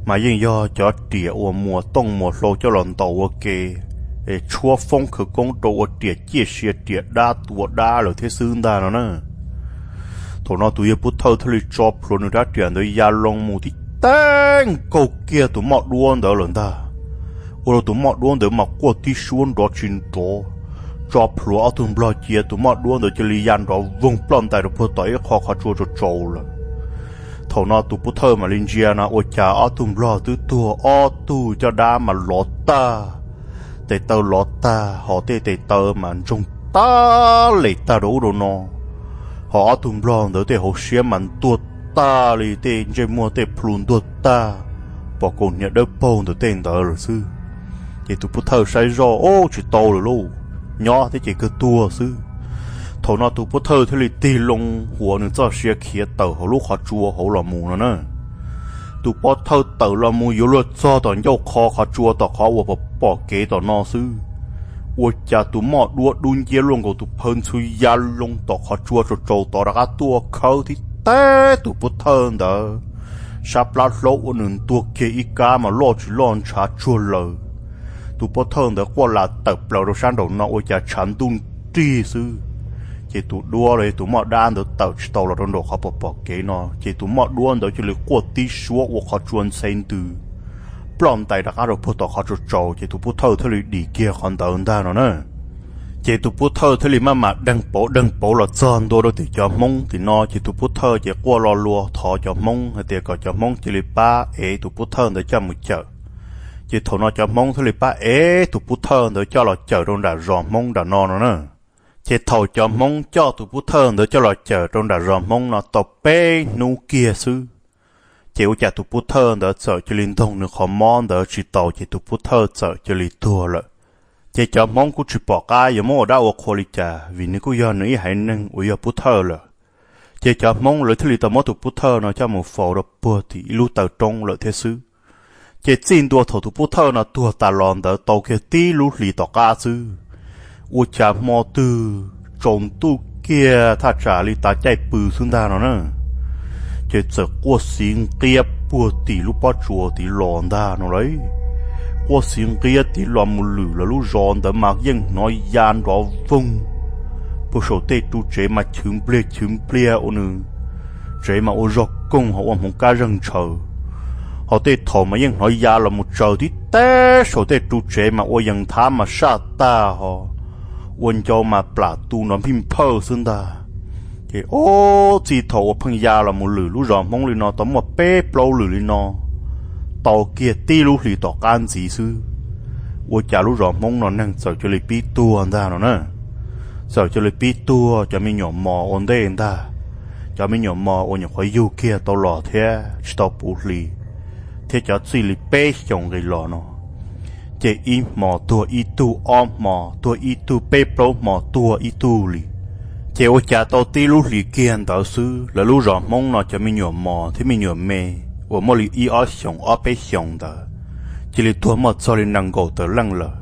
mas yeej yog cov riam uas muas tooj muas hlau coj los ntaus ua ke, es tshuab foob khawv koob rau ua riam ciaj sia riam dab tua dab lawm thiab xwb ntag no na. Thaum no tus yawg pov thawj thiaj li tso plhuav nws rab riam ntawd ya loo mus tib teg nkaug kiag tus moj duab ntawd lawm ntag. Ua rau tus moj duab ntawd mas quaj tib suab nrov tsis nrov, tso plhuav ob tug nplog cia tus moj duab ntawd cia li ya nrov voog ploj ntais rau puag tom ib qho qhov tsua tsaus tsaus lawm. Thaum no tus pov thawj mam li ntsia na ua cas ob tug nplog twb tuag ob tug caj dab mas lov tag, tes taw lov tag ho tej tes taw mas ntsoog tag les tag rau ub rau no, ho ob tug nplog ntawd tej hauv siab mas ntuag tag li, tej ntsej muag tej plhu ntuag tag, pom kaus hniav dawb paug ntawm tej ntawd lawm xwb. Ces tus pov thawj saib zoj, o, tsis tau lawm lauj, nyob thiab ces kawg tuag xwb. Thaum no tus pov thawj thiaj li tig loo huav nws txoj sia khiav tawm hauv lub qhov tsua hauv los mus no na. Tus pov thawj tawm los mus yuav luag txog tom ncauj qho qhov tsua tom qhov uas pom kev tom no xwb, ua cas tus moj duab dub nciab luaj nkaus tus phaw ntxhw ya loo tom qhov tsua tsaus tsaus tod rov qab tuaj khawb tib teg tus pov thawj ntawd sab plab hlaub ua nws ntuag kiag ib kab mas loj tsis loj ntshav tsuag lawm. Tus pov thawj ntawd quaj lam tawm plaws rau sab nraum no ua cas tshav ntuj nrig xwb. Ces tus duab los yog tus moj dab ntawd tawm tsis tau los rau nraum qhov pom pom kev no, ces tus moj duab ntawd cia li quaj tib suab ua qhov tsua ntxhe ntws ploj ntais rov qab rau puag tom qhov tsua tsaus, ces tus pov thawj thiaj li dim kiag qhov ntawd ntag no na. Ces tus pov thawj thiaj li maj mam deeg pauv deeg pauv los txog ntua rau tim cov Hmoob tim no, ces tus pov thawj ces quaj lo lus thov cov Hmoob hais tias kom cov Hmoob cia li pab ev tus pov thawj ntawd coj mus cawm. Ces thaum no cov Hmoob thiaj li pab ev tus pov thawj ntawd coj los cawm rau nram zos Hmoob nram no no na. Ces thaum cov Hmoob coj tus pov thawj ntawd coj los cawm rau nram zos Hmoob no tau peb hnub kiag xwb, ces ua cas tus pov thawj ntawd txawm cia li ntoog nws qhov mob ntawd tsis tau, ces tus pov thawj txawm cia li tuag lawm. Ces cov Hmoob kuj tsis pom qab yuav muab ua dab ua qhua li cas, vim nws kuj yog nws ib haiv neeg uas yog pov thawj lawm. Ces cov Hmoob lawv thiaj li tau muab tus pov thawj no coj mus faus rau puag tim ib lub taw roob lawm thiab xwb. Ces txij ntua thaum tus pov thawj no tuag tas los ntawd tau kiag tib lub hlis tom qab xwb, ua cas hmo twg tsaus ntuj kiag thaj tsam li tav caij pw xwb ntag no na, ces txawm quaj xiv nqiab puag tim lub pob tsuas tid los ntag no lauj. Quaj xiv nqiab tid los mus lwm lawv lub zos ntawd mas yeej hnov ya nrov voog puag saum tej ru tsev mas chwv npliag chwv npliag ua nws tsev mas ua zog koog ho ua hmoov kab zeeg ntshaw. Ho tej thaum mas yeej hnov ya los mus tsaws tib teb saum tej ru tsev mas ua yees thav mas saj tag ho ua ncau mas plam tu nrov nphij nphawj xwb ntag. Ces ob txij thaum uas pheej ya los mus lwm lub zos Hmoob li no tau muaj peb plaub lwm li no tau kiag tib lub hlis tom qab ntxiv xwb, ua cas lub zos Hmoob no neeg txawm cia li pib tuag ntag no na. Txawm cia li pib tuag cov me nyuam mos ua ntej ntag. Cov me nyuam mos uas nyuam qhuav yug kiag tau los thiab tsis tau puv hli, thiab cov txij li peb xyoos nqis los no, ces ib hmo tuag ib tug, ob hmo tuag ib tug, peb plaub hmo tuag ib tug li. Ces ua cas tau tib lub hlis kiag ntawd xwb lawv lub zos Hmoob no cov me nyuam mos thiab me nyuam me uas muaj li ib ob xyoos ob peb xyoos ntawd cia li tuag muaj txog li nees nkaum tawm leej lawm.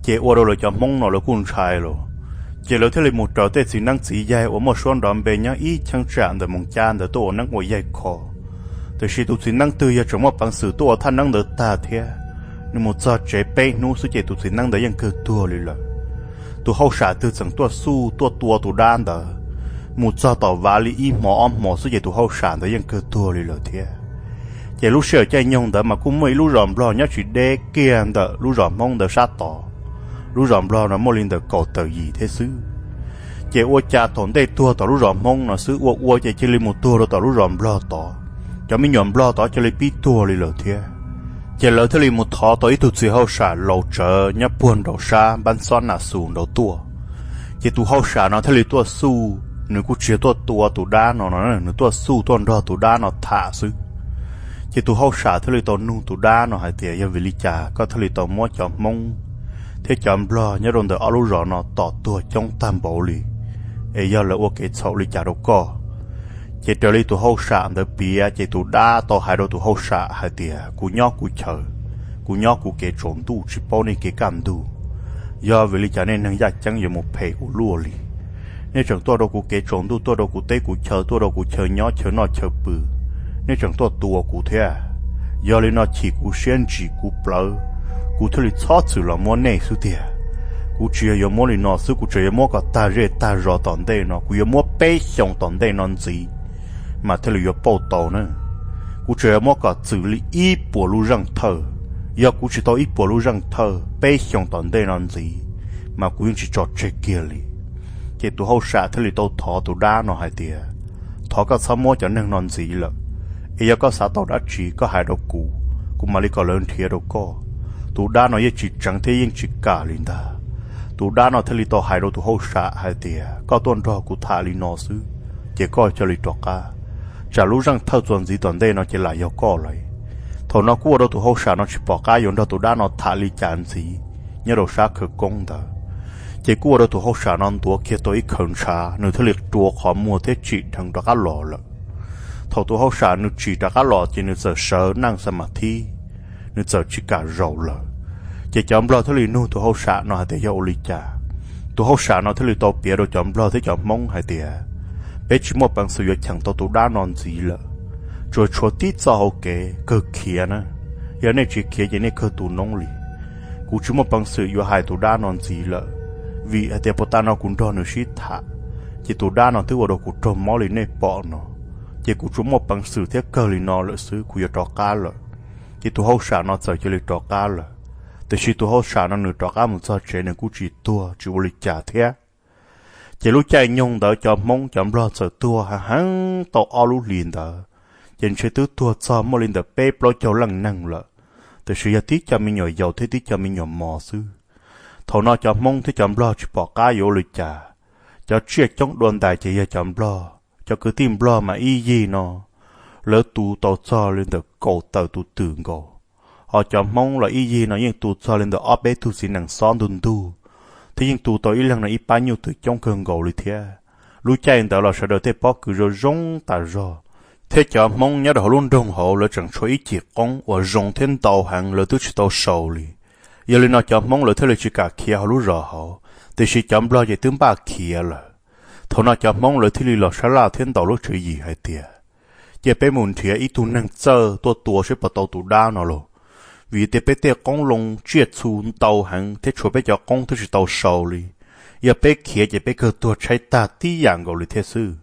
Ces ua rau lawv cov Hmoob no lawv kuj ntshai los, ces lawv thiaj li mus raws tej txiv neeb txiv yaig uas muaj suab nrov npe nyob ib cheeb tsam ntawm Moos Cab ntawd tuaj ua neeb ua yaig kho. Tiam sis tus txiv neeb twg yog tseem muaj peev xwm tuaj ua thaj neeb ntawd tag thiab, nws mus txog tsev peb hnub xwb ces tus txiv neeb ntawd yeej kawg tuag li lawm. Tus hauj sam twg txeem tuaj xuj tuaj tua tus dab ntawd, mus txog tom vav li ib hmo ob hmo xwb ces tus hauj sam ntawd yeej kawg tuag li lawm thiab. Ces lub sij hawm caij nyoog ntawd mas kuj muaj ib lub zos Nplog nyob tsis deb kiag ntawm lub zos Hmoob ntawd sab tod. Lub zos Nplog no muaj li ntawm kaum tawm yim thiab xwb. Ces ua cas thaum ntej tuag tom lub zos Hmoob no xwb, ua ua ces cia li mus tuag rau tom lub zos Nplog tod. Cov me nyuam Nplog tod cia li pib tuag li lawm thiab. Ces lawv thiaj li mus thov tau ib tug txiv hauj sam laus tsawv nyob puag nraum sab npab xob nas xus nraud tuaj. Ces tus hauj sam no thiaj li tuaj xuj, nws kuj tsis yog tuaj tua tus dab no no, nws tuaj xuj tuaj nrog tus dab no tham xwb. Ces tus hauj sam thiaj li tau nug tus dab no hais tias, yog vim li cas koj thiaj li tau muab cov Hmoob thiab cov Nplog nyob rau ntawm ob lub zos no tom tuag coob tag npaum li, es yog lawv ua kev txhaum li cas rau koj? Ces raws li tus hauj sam ntawd piav ces tus dab tau hais rau tus hauj sam hais tias, kuv nyob kuv chaw, kuv nyob kuv kev tsaus ntuj tsis paub nej kev kaj ntug. Yog vim li cas nej neeg yaj ceeb yuav mus phem ua luaj li? Nej tseem tuaj rau kuv kev tsaus ntuj, tuaj rau kuv teb kuv chaw, tuaj rau kuv chaw nyob chaw noj chaw pw, nej tseem tuaj tua kuv thiab. Yog li no chim kuv siab ntsim kuv plawv, kuv thiaj li txhob txwm los muab nej xwb tiag. Kuv tsis yog yuav muab li no xwb, kuv tseem yuav muab kom tag zej tag zos tom ntej no, kuv yuav muab peb xyoos tom ntej no ntxiv mas thiaj li yuav pauj tau na. Kuv tseem yuav muab kom txwm li ib puas lub zeej thawj. Yog kuv tsis tau ib puas lub zeej thawj, peb xyoos tom ntej no ntxiv mas kuv yeej tsis tso tseg kiag li. Ces tus hauj sam thiaj li tau thov tus dab no hais tias, thov koj txhob muab cov neeg no ntxiv lawm, es yog koj xav tau dab tsi koj hais rau kuv, kuv mam li kom lawv nrhiav rau koj. Tus dab no yeej tsis tseev thiab yeej tsis kam li ntag. Tus dab no thiaj li tau hais rau tus hauj sam hais tias, koj tuaj nrog kuv tham li no xwb, ces koj cia li rov qab, tsam lub zeej thawj txuas ntxiv tom ntej no ces lam yog koj lawm. Thaum no kuj ua rau tus hauj sam no tsis pom qab yuav nrog tus dab no tham li cas ntxiv nyob rau sab khawv koob ntawd. Ces kuj ua rau tus hauj sam no ntuav kiag tau ib khaws ntshav, nws thiaj li rua qhov muag thiab tsim dheev rov qab los lawm. Thaum tus hauj sam nws tsim rov qab los ces nws txawm sawv neej xa mas thib, nws txawm tsis kam zaum lawm. Ces cov nplog thiaj li nug tus hauj sam no hais tias yog ua li cas. Tus hauj sam no thiaj li tau piav rau cov nplog thiab cov hmoob hais tias, peb tsis muaj peev xwm yuav cheem tau tus dab no ntxiv lawm, tsuas tshuav tib txoj hau kev kawg khiav na. Yog nej tsis khiav ces nej kawg tu noob li. Kuv tsis muaj peev xwm yuav hais tus dab no ntxiv lawm, vim hais tias puag ta no kuv nrog nws sib tham, ces tus dab no twb ua rau kuv raug mob li nej pom no. Ces kuv tsuas muaj peev xwm thiab kawg li no lawm xwb, kuv yuav rov qab lawm. Ces tus hauj sam no txawm cia li rov qab lawm. Tiam sis tus hauj sam no nws rov qab mus txog tsev nws kuj tsis tuag tsis ua li cas thiab. Ces lub caij nyoog ntawd cov hmoob cov nplog txawm tuag heev heev tau ob lub hlis ntawd, ces ntshe twb tuag txog muaj li ntawm peb plaub caug leej neeg lawm, tiam sis yog tib co me nyuam yaus thiab tib co me nyuam mos xwb. Thaum no cov hmoob thiab cov nplog tsis pom qab yuav ua li cas, Cov tsiaj coob dua ntais ces yog cov nplog, cov kwv tij nplog mas ib yig no lawv tu tau txog li ntawm kaum tawm tus twm nkaus, ho cov hmoob los ib yig no yeej tu txog li ntawm ob peb tug txiv nees xob ntug ntug, thiab yeej tu tau ib leeg no ib pab nyuj twm coob kawg nkaus li thiab. Lub caij ntawd los sawv daws tej pob kws zoo zoo tas zog, thiab cov hmoob nyob rau hauv lub nroog hauv lawv tseem tshuav ib cim qoob uas zoo thiab ntau heev lawv twb tsis tau sau li. Yog li no cov hmoob lawv thiaj li tsis kam khiav hauv lub zos hauv, tiam sis cov nplog ces twb npaj khiav lawm. Thaum no cov hmoob lawv thiaj li los sab laj thiab ntaus lub tswv yim hais tias, cia peb mus nrhiav ib tug neeg txawj tuaj tua seb puas tau tus dab no lauj, vim tias peb tej qoob loo tsiaj txhu ntau heev thiab tshuav peb cov qoob twb tsis tau sau li. Yog peb khiav ces peb kawg tuag tshaib tag tib yam nkaus li thiab xwb.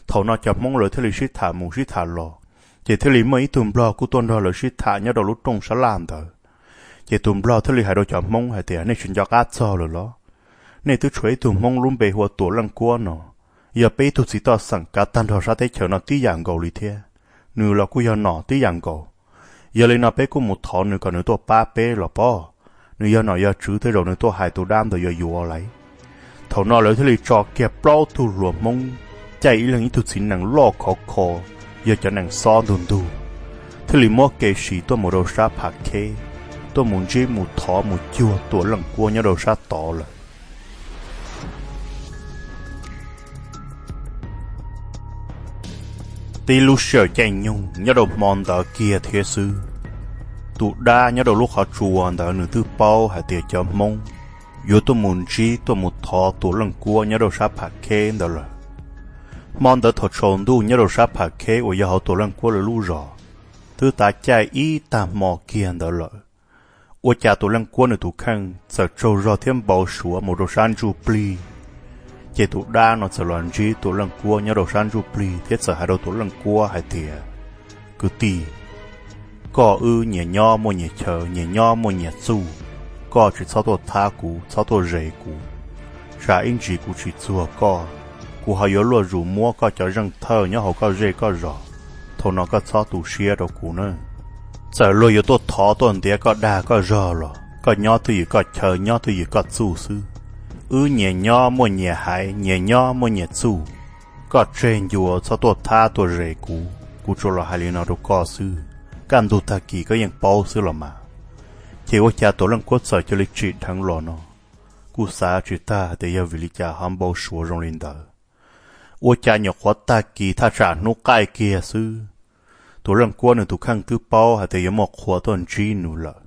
Thaum no cov hmoob lawv thiaj li sib tham mus sib tham los, ces thiaj li muaj ib tug nplog kuj tuaj nrog lawv sib tham nyob rau lub rooj sab laj ntawd. Ces tus nplog thiaj li hais rau cov hmoob hais tias, nej tsis nco qab txog lawm los? Nej twb tshuav ib tug hmoob lub npe hu ua Tuam Leej Kuab no, yog peb ib tug txiv toj xeem kav tag nrho sab teb chaws no tib yam nkaus li thiab, nws los kuj yog nom tib yam nkaus. Yog li no peb kuj mus thov nws kom nws tuaj pab peb los pob, nws yog nom yog tswv tej zaum nws tuaj hais tus dab ntawd yuav yuav lawm. Thaum no lawv thiaj li tso kiag plaub tug hluas hmoob, caij ib leeg ib tug txiv nees loj khov kho, yog cov nees xob ntug ntug, thiaj li muab kev sim tuaj mus rau sab Pham Kheb, tuaj mus ntsib mus thov mus cuag Tuam Leej Kuab nyob rau sab tod lawm. Tib lub sij hawm caij nyoog nyob rau hmo ntawd kiag thiab xwb, tus dab nyob rau lub qhov tsua ntawd nws twb paub hais tias cov hmoob yuav tuaj mus ntsib tuaj mus thov Tuam Leej Kuab nyob rau sab Pham Kheb ntawd lawm. Hmo ntawd thaum tsaus ntuj nyob rau sab Pham Kheb uas yog hauv Tuam Leej Kuab lawv lub zos, twb tav caij ib tag hmo kiag ntawd lawm, ua cas Tuam Leej Kuab nws tus kheej txawm tsaug zog thiab npau suav mus rau sab ntsuj plig. Ces tus dab no txawm los ntsib Tuam Leej Kuab nyob rau sab ntsuj plig thiab txawm hais rau Tuam Leej Kuab hais tias, kwv tij, koj wb nyias nyob muaj nyias chaw, nyias nyob muaj nyias txuj, koj tsis txhob tuaj thab kuv, txhob tuaj zes kuv, tsam ib ntsis kuv tsis txuag koj, kuv ho yuav luaj zus muab koj cov zeej thawj nyob hauv koj zej koj zos, thaum no koj txhob tu siab rau kuv na. Txawm luag yuav tuaj thov tuaj ntiav koj dag koj zog los koj nyob twj ywm koj chaw, nyob twj ywm koj txuj xwb. Wb nyias nyob muaj nyias haiv, nyias nyob muaj nyias txuj, koj tseg ncua txhob tuaj thab tuaj zes kuv, kuv tsuas los hais li no rau koj xwb, kaj ntug tag kis koj yeej paub xwb los mas. Ces ua cas Tuam Leej Kuab txawm cia li tsim dheev los no, kuj xav tsis tag tias yog vim li cas ho npau suav zoo li ntawd. Ua cas nyuam qhuav tag kis thaj tsam hnub qaij kiag xwb, Tuam Leej Kuab nws tus kheej twb paub hais tias yuav muaj qhua tuaj ntsib nws lawm.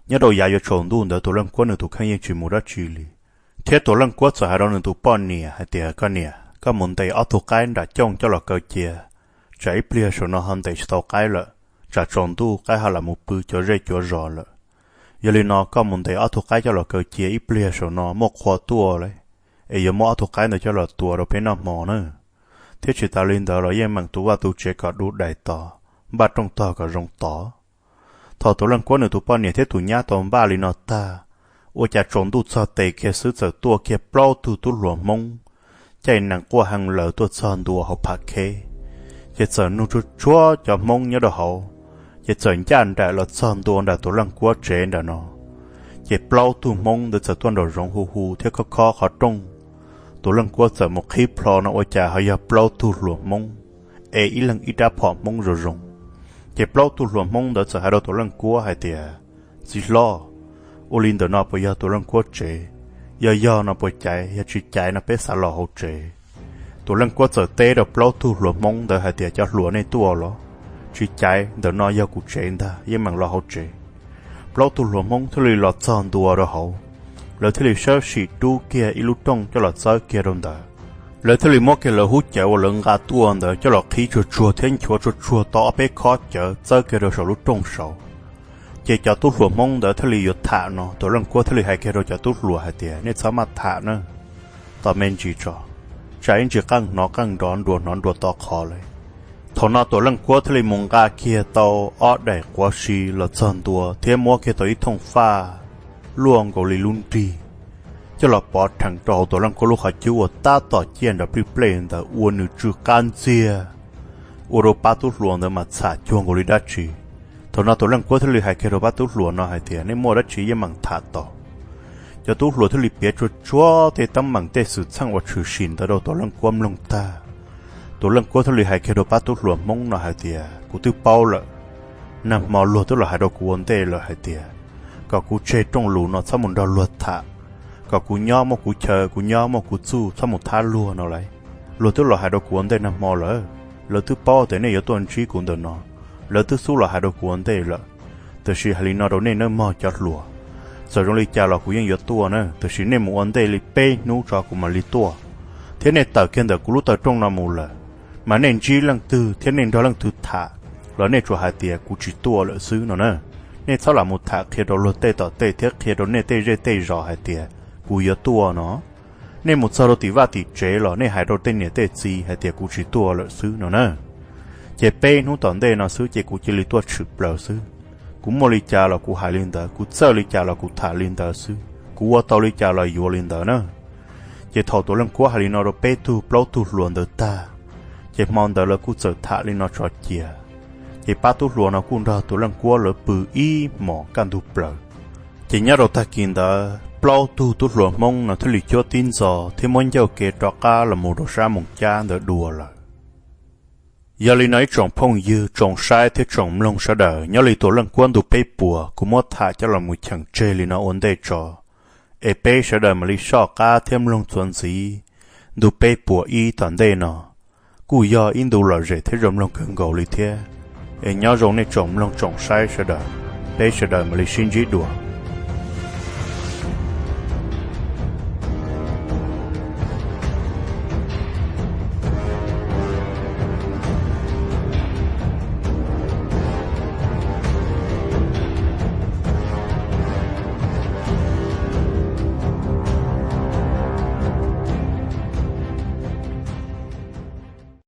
Nyob rau yav yuav tsaus ntuj ntawd Tuam Leej Kuab nws tus kheej yeej tsis mus dab tsi li, thiab Tuam Leej Kuab txawm hais rau nws tus poj niam hais tias, koj niam, koj mus ntes ob tug qaib nram cooj coj los kaw cia, tsam ib pliag saum no ho ntes tsis tau qaib lawm, tsam tsaus ntuj qaib ho lam mus pw cuav zej cuav zos lawm. Yog li no koj mus ntes ob tug qaib coj los kaw cia, ib pliag saum no muaj qhua tuaj lawm, es yuav muab ob tug qaib ntawd coj los tua rau peb noj hmo na. Thiab tsis tas li ntawd los yeej meem tu vaj tu tsev kom du dais tos, npaj rooj tog kom zoo tod. Thaum Tuam Leej Kuab nws tus poj niam thiab tus nyab tau npaj li no tag, ua cas tsaus ntuj txog tes kiag xwb txawm tuaj kiag plaub tug tub hluas Hmoob, caij nees quaj hee laws tuaj txog ntua hauv Pham Kheb. Ces txawm nug tsuag tsuag cov Hmoob nyob rau hauv, ces txawm ncaj nraim los txog ntua nram Tuam Leej Kuab tsev nram no. Ces plaub tug Hmoob ntawd txawm tuaj nraum zoov hu hu thiab khob khob qhov rooj. Tuam Leej Kuab txawm mus qhib plho no ua cas ho yog plaub tug hluas Hmoob, es ib leeg ib rab phom Hmoob zoo zoo. Ces plaub tug hluas Hmoob ntawd txawm hais rau Tuam Leej Kuab hais tias, txiv hlob, ua li ntawm no puas yog Tuam Leej Kuab tsev? Yog yog no puas caiv, yog tsis caiv no peb xav los hauv tsev. Tuam Leej Kuab txawm teb rau plaub tug hluas Hmoob ntawd hais tias, cov hluas, nej tuaj los? Tsis caiv, ntawm no yog kuv tsev ntag, yeej meem los hauv tsev. Plaub tug hluas Hmoob thiaj li los txog ntua rau hauv, lawv thiaj li sawb sim rub kiag ib lub rooj coj los txawb kiag rau ntawd. Lawv thiaj li muab kiag lawv hub cawv uas lawv nqa tuaj ntawd coj los qhib tsuag tsuag thiab nchuav tsuag tsuag tau ob peb khob cawv txawb kiag rau saum lub rooj saud. Ces cov tub hluas Hmoob ntawd thiaj li yuav tham no, Tuam Leej Kuab thiaj li hais kiag rau cov tub hluas hais tias, nej txhob maj tham na, tos me ntsis tso, tsam ib ntsis qeej hnov qeej nrov, nruas hnov nruas to qhov li. Thaum no Tuam Leej Kuab thiaj li mus nqa kiag tau ob daim quav si los txog ntua thiab muab kiag tau ib thooj faj luaj nkaus li lub nrig coj los pov rhees rau hauv Tuam Leej Kuab lub qhov cub uas tab tom ciaj nrov plij plej ntawd ua nws tsw qab ntxiag, ua rau pab tub hluas ntawd mas txham cuag nkaus li dab tsi. Thaum no Tuam Leej Kuab thiaj li hais kiag rau pab tub hluas no hais tias, nej muaj dab tsi yeej meem tham tau. Cov tub hluas thiaj li piav tsuag tsuag tej teeb meem tej xwm txheej uas tshwm sim ntawd rau Tuam Leej Kuab mloog tag. Tuam Leej Kuab thiaj li hais kiag rau pab tub hluas Hmoob no hais tias, kuv twb paub lawm, nag hmo luag twb los hais rau kuv ua ntej lawm hais tias kom kuv tseg rooj lus no txhob mus nrog luag tham, kom kuv nyob muaj kuv chaw, kuv nyob muaj kuv txuj, txhob mus thab luag no lauj. Luag twb los hais rau kuv ua ntej nag hmo lawm, lawv twb paub tias nej yuav tuaj ntsib kuv ntawm no, lawv twb xub los hais rau kuv ua ntej lawm. Tiam sis hais li no rau nej nawb mog cov hluas, txawm zoo li cas los kuv yeej yuav tuaj na, tiam sis nej mus ua ntej li peb hnub tso kuv mam li tuaj, thiab nej tawm kiag ntawm kuv lub taw rooj no mus lawm, mas nej ntsib leej twg thiab nej nrog leej twg tham los nej tsuas hais tias kuv tsis tuaj lawm xwb no na. Nej txhob lam mus tham qhia rau luag tej tom tej thiab qhia rau nej tej zej tej zos hais tias kuv yuav tuaj no. Nej mus txog rau tim vaj tim tsev los nej hais rau tej niam tej txiv hais tias kuv tsis tuaj lawm xwb no na. Ces peb hnub tom ntej no xwb ces kuv cia li tuaj tshwm plaws xwb. Kuv muaj li cas los kuv hais li ntawd, kuv txawj li cas los kuv tham li ntawd xwb, kuv ua tau li cas los yuav li ntawd na. Ces thaum Tuam Leej Kuab hais li no rau peb tug plaub tug hluas ntawd tag, ces hmo ntawd lawv kuj txawm tham li no tso cia. Ces pab tub hluas no kuj nrog Tuam Leej Kuab lawv pw ib hmos kaj ntug plaws. Ces nyob rau tag kis ntawd plaub tug tub hluas Hmoob no thiaj li cuab tib ntxo thiab muab ncauj ke rov qab los mus rau sab Moos Cab ntawd dua lawm. Yog li no ib tsoom phooj ywg, tsoom saib thiab tsoom mloog sawv daws, nyob li Tuam Leej Kuab ntu peb puas kuv muab tham coj los mus cheem tseg li no ua ntej tso, es peb sawv daws mam li soj qab thiab mloog txuas ntxiv ntu peb puas ib tom ntej no. Kuj yog ib ntu lom zem thiab zoo mloog kawg nkaus li thiab. Es nyob zoo nej tsoom mloog tsoom saib sawv daws, peb sawv daws mam li sib ntsib dua.